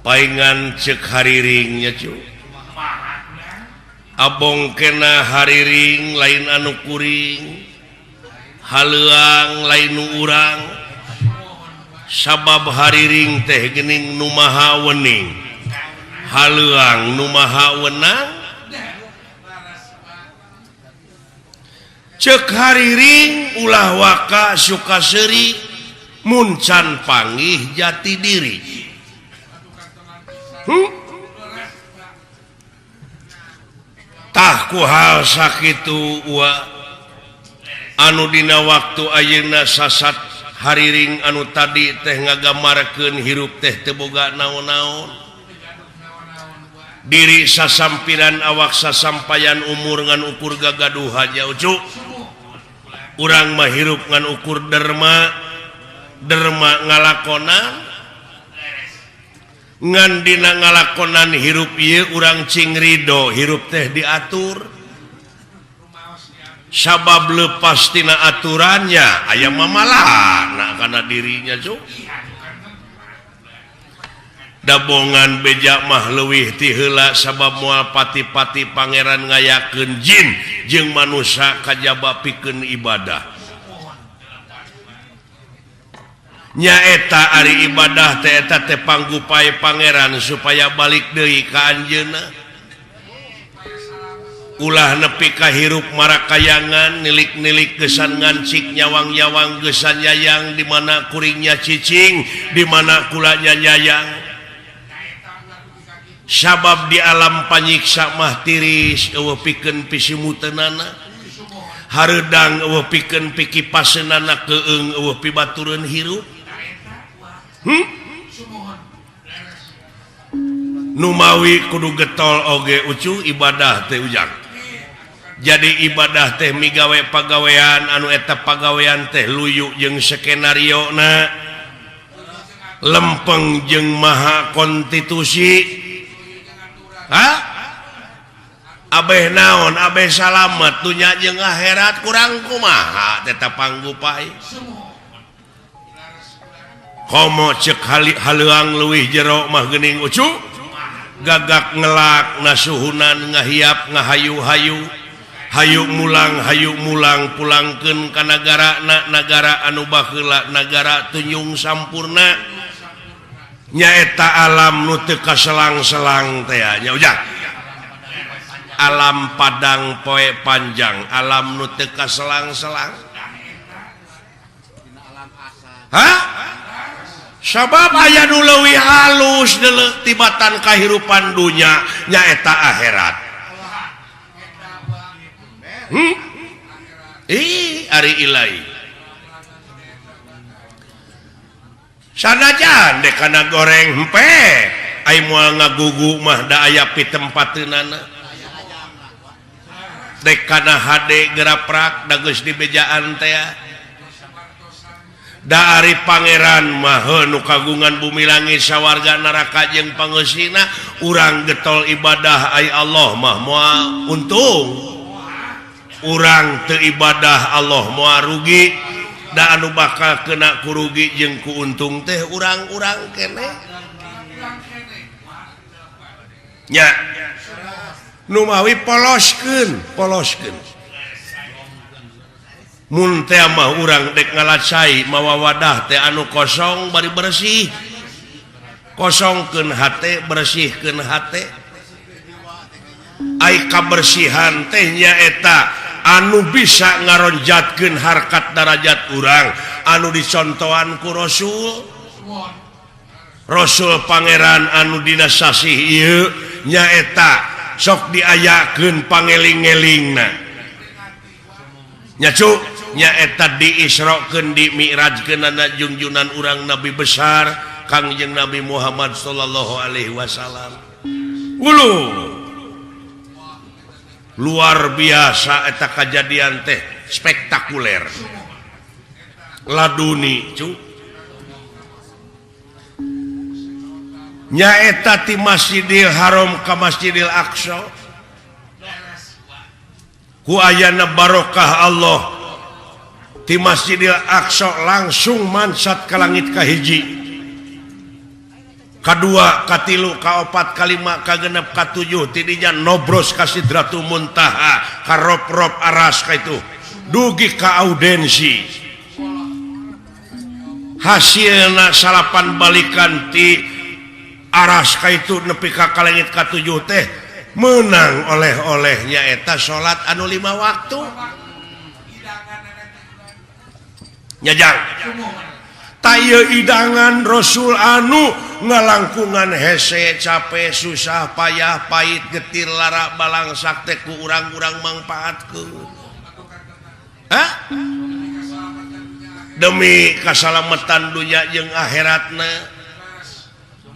Paingan cek hariringnya cu. Abong kena hariring lain anu kuring, haleuang lain nu urang. Sabab hariring teh geuning nu maha wening, haleuang nu maha wenang. Cek hariring ulah waka suka seuri mun can panggih jati diri. Tah ku hal sakitu wa anu dina waktu ayeuna sasat hariring anu tadi teh ngagamarkeun hirup teh teu boga naon-naon. Diri sasampiran awak sasampayan umur ngan ukur gagaduhan nya ucu. Urang mah hirup ngan ukur derma, derma ngalakonan. Ngan dina ngalakonan hirup ieu urang cing ridho hirup teh diatur. Sabab lepas tina aturannya aya mamalana kana dirinya cuk. Dabongan beja mah leuwih ti heula sabab moal pati-pati pangeran ngayakeun jin jeung manusia kajaba pikeun ibadah. Nyaeta ari ibadah teh eta teh panggupai pangeran supaya balik deui ka anjeunna. Ulah nepi ka hirup marakayangan nilik-nilik gesan ngancik nyawang-nyawang gesan nyayang di mana kuringnya cicing di mana kulanya nyayang. Sabab di alam panyiksa mah tiris eueuh pikeun pisimuteunana. Hareudang eueuh pikeun pikipaseunana keung eueuh pibatureun hirup. Numawi kudu getol oge ucu ibadah teh ujang. Jadi ibadah teh migawe pagawean anu eta pagawean teh luyu jeung skenario na lempeng jeung maha konstitusi. Ha? Abeh naon abeh salamet dunya jeung akhirat kurang kumaha tetep panggupai. Komo cek haleuang leuwih jero mah geuning ucu gagak ngelak nasuhunan ngahiap ngahayu-hayu hayu mulang pulangkeun ka nagara na nagara anu baheula nagara tunjung sampurna nyaeta alam nu teu kaselang-selang teh nya ujang. Alam padang poe panjang alam nu teu kaselang-selang. Hah? Sabab aya nu leuwih halus deuleu tibatan kahirupan dunya nyaeta akhirat. Ih, ari ilahi. Sanajan dek kana goreng hempe, ai moal ngagugu mah da aya pitempateunana. Dek kana hade geraprak da geus dibejaan teh. Da ari pangeran mah nu kagungan bumi langit sawarga neraka jeung pangeusina urang getol ibadah ai Allah mah moal untung. Urang teu ibadah Allah moal rugi. Da anu bakal kena kurugi jeung kuuntung teh urang-urang keneh. Nya numawi poloskeun, poloskeun. Mun teh mah urang dek ngalacai mawa wadah teh anu kosong bari bersih. Kosongkeun hate, bersihkeun hate. Ai kabersihan teh nyaeta anu bisa ngaronjatkeun harkat darajat urang anu dicontohan ku Rasul. Rasul pangeran anu dina sasih ieu nyaeta sok diayakeun pangeling-elingna. Nya cu nyaeta diisrokeun dimi'rajkeunana jungjunan urang nabi besar Kangjeng Nabi Muhammad sallallahu alaihi wasallam. Ulu luar biasa eta kajadian teh spektakuler. Laduni cu nyaeta ti Masjidil Haram ka Masjidil Aqsa ku ayana barokah Allah ti Masjidil Aqsa langsung mansat ka langit kahiji. Kadua, katilu, kaopat, kalima, kagenep, katujuh tidinya nobros ka Sidratul Muntaha, ka rop-rop aras ka itu dugi ka audensi. Hasilna salapan balikan ti aras ka itu nepi ka kalengit katujuh teh menang oleh-olehnya eta salat anu 5 waktu. Nyajang taya idangan Rasul anu ngalangkungan hese capek susah payah pahit getir lara balangsak teh ku urang-urang mangpaatkeun. Hah? Demi kasalamatan dunya jeung akhiratna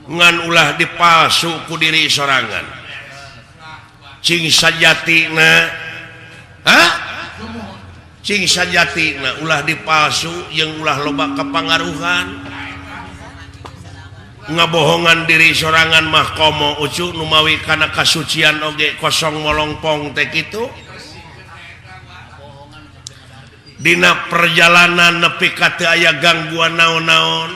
ngan ulah dipalsu ku diri sorangan. Cing sajatina, hah? Cing sajatina ulah dipalsu jeung ulah loba kepangaruhan. Ngabohongan diri sorangan mah komo ucu numawi kana kasucian oge kosong molongpong teh kitu. Dina perjalanan nepi ka teu aya gangguan naon-naon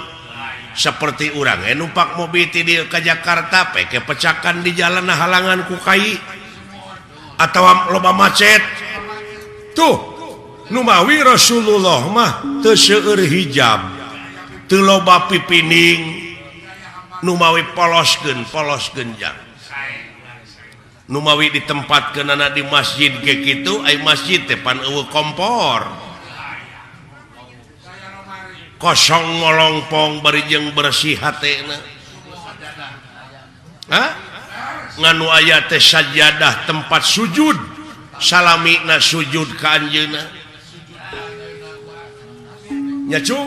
seperti urang numpak mobil ti dieu ka Jakarta peke pecakan di jalan halangan ku kai atawa loba macet. Tuh numawi Rasulullah mah teu seueur hijab, teu loba pipining, numawi poloskeun polos genjang. Numawi ditempatkeunana di masjid ge kitu, ai masjid teh pan eueuh kompor. Kosong ngolongpong bari jeung bersih hatena. Hah? Nganu aya teh sajadah tempat sujud, salamina sujud ka anjeunna. Nya cu?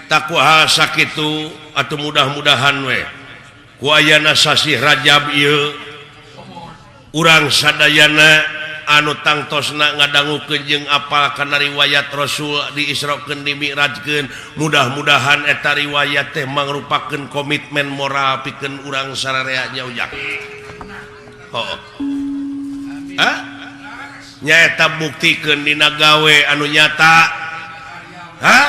Taku hal sakitu atuh mudah-mudahan we ku ayana sasih Rajab ieu urang sadayana anu tangtosna ngadangukeun jeung apal kana riwayat Rasul diisrokeun dimi'rajkeun, mudah-mudahan eta riwayat teh mangrupakeun komitmen moral pikeun urang sararea nya ujang. Heuh. Hah? Nyaeta buktikeun dina gawe anu nyata. Hah?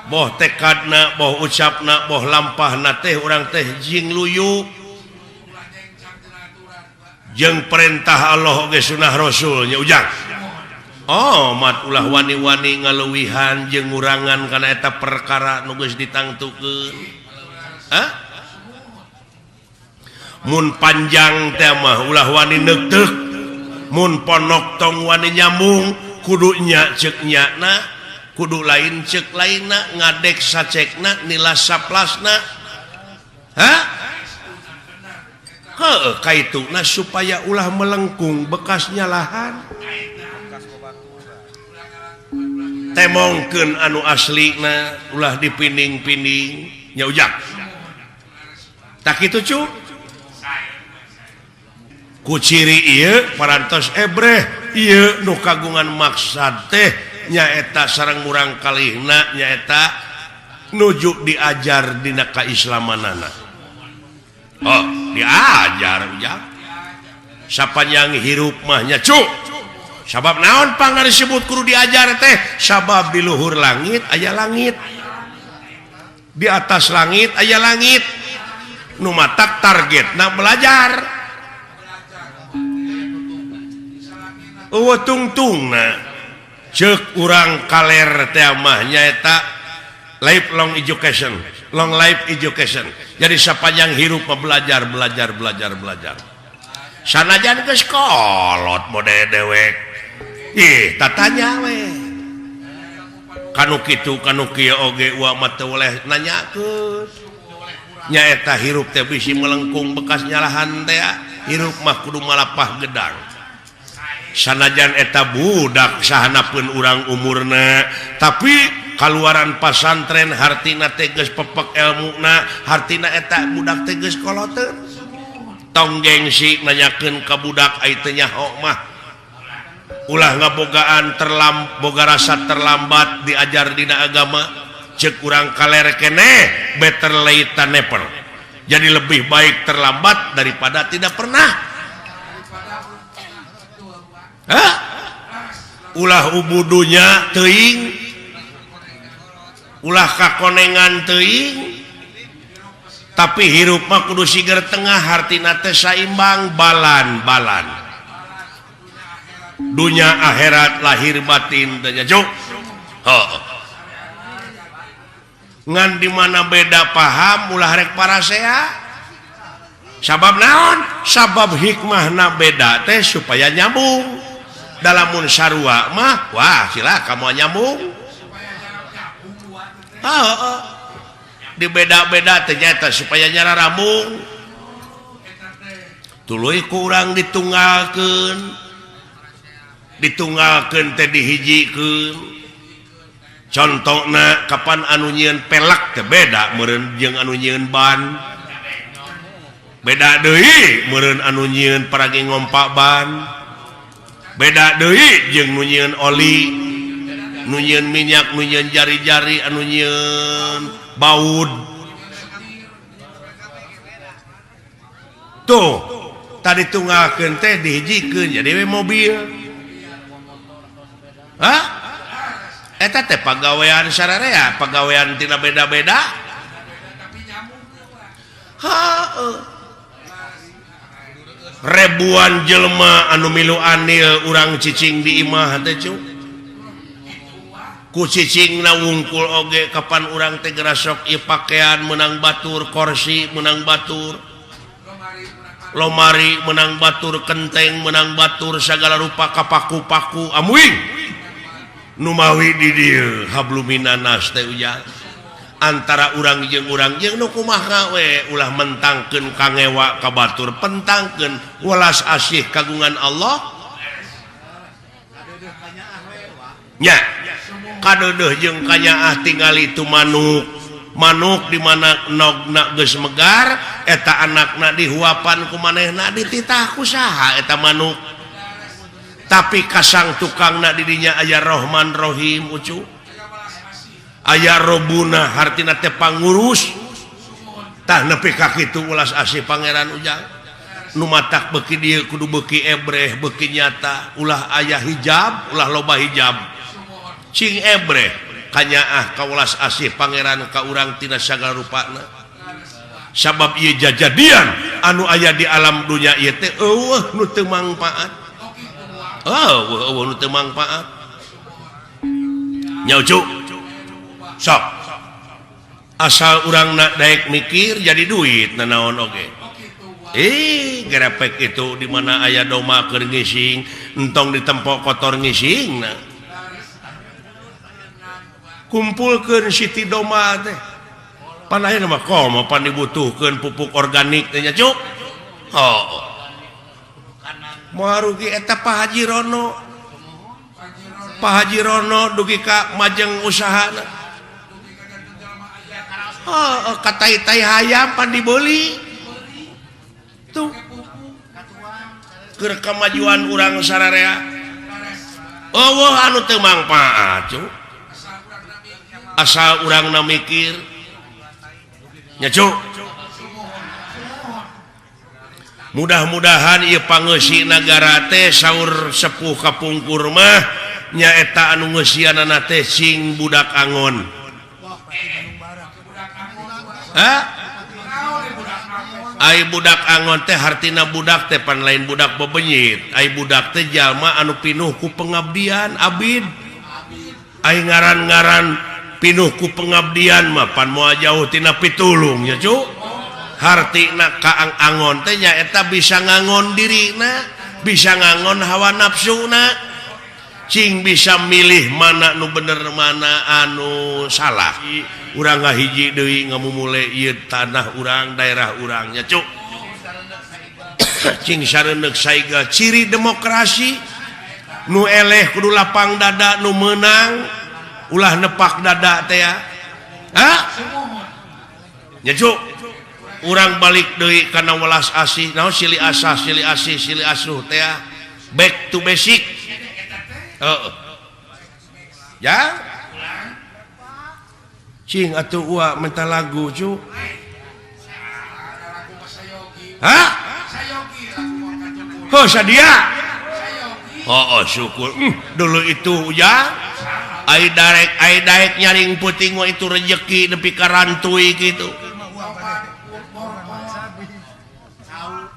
Boh tekadna, boh ucapna, boh lampahna teh urang teh jing luyu jeung perintah Allah oge sunah Rasulnya ujang. Oh, mat ulah wani-wani ngaluwihan jeung ngurangan kana eta perkara nu geus ditangtukeun. Hah? Mun panjang teh mah ulah wani neukteuk, mun ponok tong wani nyambung, kudu nya ceuk nyana, kudu lain ceuk lainna, ngadek sacekna, nilas saplasna. Hah? Heuh, kaituna supaya ulah melengkung bekas nyalahan. Temongkeun anu aslina ulah dipining-pining nya ujang. Tak kitu cu? Ku ciri ieu parantos ebreh ieu nu kagungan maksad teh nyaeta sareng murang kalihna nyaeta nuju diajar dina kaislamanana. Oh, diajar ujang. Sapanjang hirup mah nya cu. Sabab naon panggar disebut kudu diajar teh? Sabab di luhur langit aya langit. Di atas langit aya langit. Nu matak targetna belajar. Eueuh tungtungna ceuk urang kaler teh mah nyaeta lifelong education, long life education. Jadi sepanjang hirup belajar, belajar, belajar, belajar. Sanajan geus kolot mode dewek. Ih, tatanya we. Kanu kitu kanu kieu oge uwa mah teu boleh nanyakeun. Nyaeta hirup teh bisi melengkung bekas nyalahan teh, hirup mah kudu malapah gedang. Sanajan eta budak sahanapeun urang umurna, tapi kaluaran pasantren hartina teh geus pepek elmuna, hartina eta budak teh geus koloteun. Tong gengsi nanyakeun ka budak ai teu nyaho mah. Ulah ngabogaan boga rasa terlambat diajar dina agama, ceuk urang kaler keneh better late than never. Jadi lebih baik terlambat daripada tidak pernah. Hah? Ulah ubudunya teuing, ulah kakonengan teuing, Tapi hirup mah kudu siger tengah hartina teh saimbang balan-balan. Dunya akhirat lahir batin teh nya cuk. Heuh. Ngan di mana beda paham ulah rek parasea. Sabab naon? Sabab hikmahna beda teh supaya nyambung. Dalamun sarua mah wah cilaka moal nyambung. Heuh. Dibeda-beda ternyata supaya nyara rambung tuluy kurang ditunggalkeun ditunggalkeun teh dihijikeun contona kapan anu nyieun pelek teh beda meureun jeung anu nyieun ban beda deui meureun anu nyieun paragi ngompak ban beda deui jeung nu nyieun oli nu nyieun minyak nu nyieun jari-jari anu nyieun baud tuh tadi tunggalkeun teh dihijikeun jadi we mobil. Hah? Eta teh pagawean sararea, pagawean tina beda-beda. Heuh. Ribuan jelema anu milu anil urang cicing di imah teh cu. Ku cicing na wungkul oge kapan urang teh gerasok ieu pakaian menang batur, kursi menang batur, lomari menang batur, kenteng menang batur, segala rupa kapaku-paku amuing numawi di dieu habluminanas teh ujang antara urang jeung nu kumaha we ulah mentangkeun kangewa ka batur, pentangkeun welas asih kagungan Allah nya kadeudeuh jeung kanyaah tingali tu manuk manuk di mana nogna geus megar eta anakna dihuapan ku manehna dititah ku saha eta manuk tapi kasang tukangna di dinya aya Rahman Rahim ucu aya Robuna hartina teh pangurus tah nepi ka kitu ulas asih pangeran ujang nu matak beuki dieu kudu beuki ebreh beuki nyata ulah aya hijab ulah loba hijab cing ebreh kanyaah kaulas asih pangeran ka urang tina sagala rupana sabab ieu jajadian anu aya di alam dunya ieu teh eueuh nu teu mangpaat eueuh eueuh nu teu mangpaat nya ucu sok asal urang nak daek mikir jadi duit nanaon oge gerepek itu di mana aya doma keur ngising entong ditempok kotor ngisingna kumpulkeun siti doma teh pan ayeuna mah komo pan dibutuhkeun pupuk organik teh nya cuk oh moal rugi eta Pak Haji Rono Pak Haji Rono dugi ka majeng usahana oh katai-tai hayam pan dibeli tuh keur kamajuan urang sararea eueuh anu teu mangpaat cuk asal urang na mikir nya cuk mudah-mudahan ieu pangeusi nagara teh saur sepuh kapungkur mah nyaeta anu ngeusianana teh sing budak angon. Hah? Ai budak angon teh hartina budak teh pan lain budak bebenyit. Ai budak teh jalma anu pinuh ku pengabdian abid. Ai ngaran-ngaran pinuh ku pengabdian mah pan moal jauh tina pitulung nya cu. Hartina kaang angon teh nyaeta bisa ngangon dirina, bisa ngangon hawa nafsuna. Cing bisa milih mana nu bener mana anu salah. Urang ngahiji deui ngamumule ieu tanah urang, daerah urang nya cuk. Cing sareundeuk saiga ciri demokrasi nu eleh kudu lapang dada nu meunang ulah nepak dada teh ya. Hah? Nya cuk. Urang balik deui kana welas asih, naon silih asah, silih asih, silih asuh teh ya. Back to basic. Ya cing atuh ua minta lagu cu. Hah? Oh sadia. Oh, oh syukur. Dulu itu ya. Ai darek nyaring puting mah itu rejeki nepi ka rantui gitu.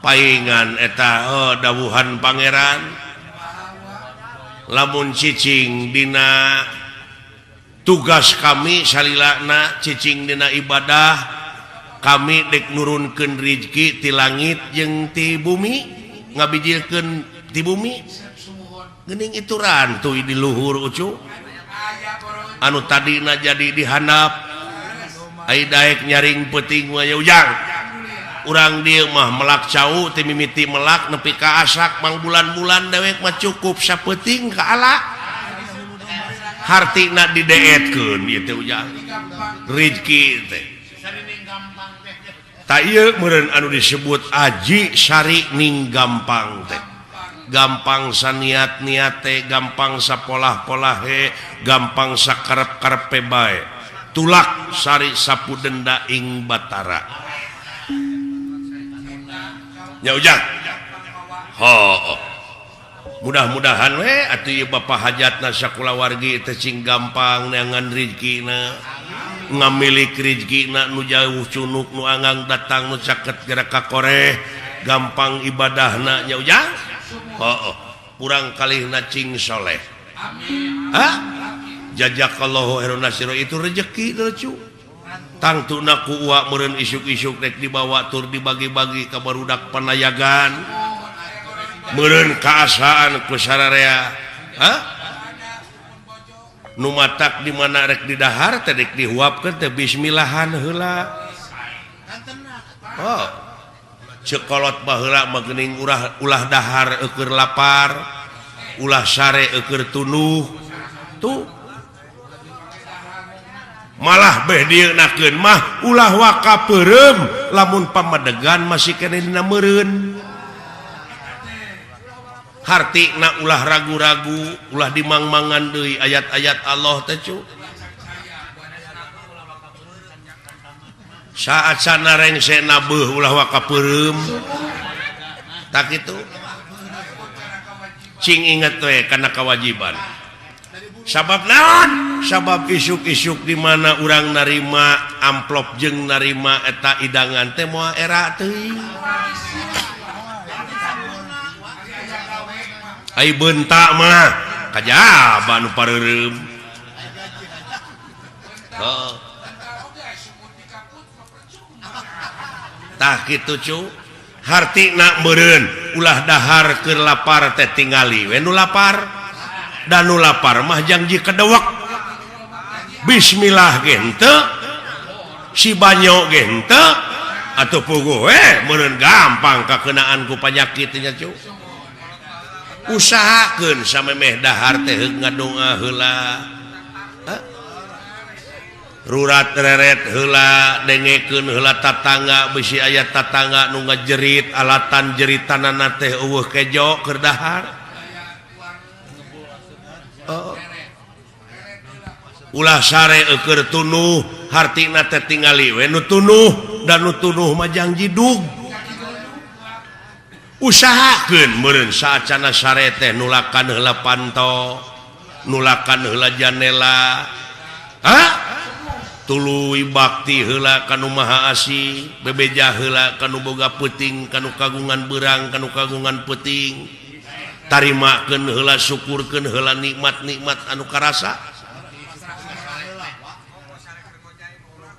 Paingan eta dawuhan pangeran lamun cicing dina tugas kami salilana cicing dina ibadah kami dek nurunkeun rizki ti langit jeung ti bumi ngabijilkeun ti bumi geuning itu rantuy di luhur ucu anu tadina jadi dihandap ai daek nyaring peuting mah ujang urang dieu mah melak cau ti mimiti melak nepi ka asak mangbulan-bulan dewek mah cukup sapeuting ka ala hartina dideetkeun ieu teh ujang rizki teh ta ieu meureun anu disebut aji sari ning gampang teh gampang saniat-niat teh gampang sapolah-polahe gampang sakarep-karepe bae tulak sari sapu denda ing batara nya ujang ho mudah-mudahan we atuh ieu bapa hajatna sakulawargi teh cing gampang neangan rizkina ngamilik rizkina nu jauh cunuk nu anggang datang nu caket gerak ka koreh gampang ibadahna nya ujang oh, kurang kalihna cing soleh. Amin. Hah? Jazakallahu khairan nasiro itu rezeki lucu. Tangtuna ku uak meureun isuk-isuk rek dibawa tur dibagi-bagi ka barudak panayagan. Meureun kaasaan ku sararea. Hah? Nu matak di mana rek didahar teh rek dihuapkeun teh bismillahan heula. Oh. Cekolot baheula mah geuning ulah dahar eueur lapar, ulah sare eueur tunuh. Tuh. Malah beh dieunakeun mah ulah waka peureum lamun pamadegan masih keneh dina meureun. Hartina ulah ragu-ragu, ulah dimangmangan deui ayat-ayat Allah teh cu. Saat sana rengse nabeuh ulah waka peureum tak kitu cing inget we kana kewajiban sabab naon sabab isuk-isuk di mana urang narima amplop jeung narima eta idangan teh moal era teuing ai bentak mah kajaba nu pareureum heuh tah kitu cu hartina meureun ulah dahar keur lapar teh tingali we nu lapar da nu lapar mah jangji kedewek bismillah ge henteu si banyo ge henteu atuh puguh we meureun gampang kakeunaan ku panyakit nya cu usahakeun samemeh dahar teh heug ngadoa heula rurat reret heula dengekeun heula tatangga bisi aya tatangga nu ngajerit alatan jeritanana teh eueuh kejo keur dahar oh. Ulah sare eueur tunuh hartina teh tingali we nu tunuh dan nu tunuh mah jang jidug usahakeun meureun saacana sare teh nulakan heula panto nulakan heula janela ha tuluy bakti heula kanu maha asih bebeja heula kanu boga peuting kanu kagungan beurang kanu kagungan peuting tarimakeun heula syukurkeun heula nikmat-nikmat anu karasa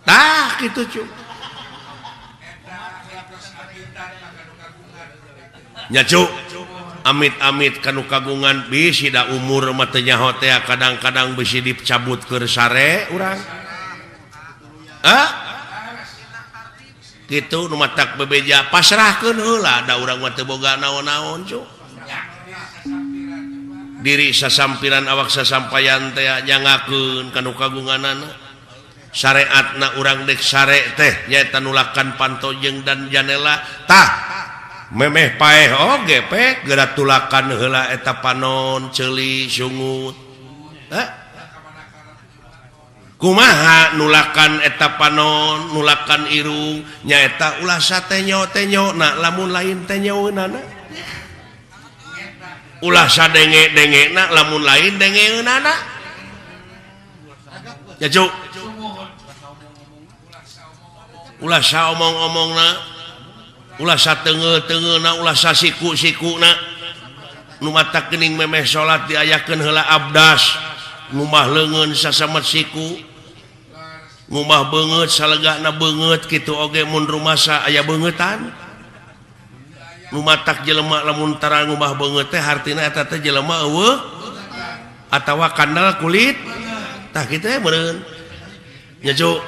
tah kitu cu nya cu amit-amit kanu kagungan bisi da umur mah teu nyaho teh kadang-kadang bisi dicabut keur sare urang. Ah? Kitu nu matak bebeja pasrahkeun heula da urang mah teu boga naon-naon cu. Diri sasampiran awak sasampayan teh nyangakeun kanu kagunganana. Syariatna urang dek sare teh nyaeta nulakan panto jeung dan janela tah memeh paeh oge pe geura tulakan heula eta panon ceuli sungut. Hah? Kumaha nulakan eta panon nulakan irung nyaeta ulah satenyo-tenyo na lamun lain tenyoeunana ulah sadenge-dengena lamun lain dengeunana ya cuk ulah saomong-omongna Ulah sateungeul-teungeulna, ulah sasiku-sikuna. Nu matak geuning memeh salat diayakeun heula abdas, ngumah leungeun sasamet siku, ngumah beungeut salegana beungeut kitu oge mun rumasa aya beungeutan. Nu matak jelema lamun tara ngumah beungeut teh hartina eta teh jelema eueuh atawa kandal kulit. Tah kitu meureun. Nya, Cu.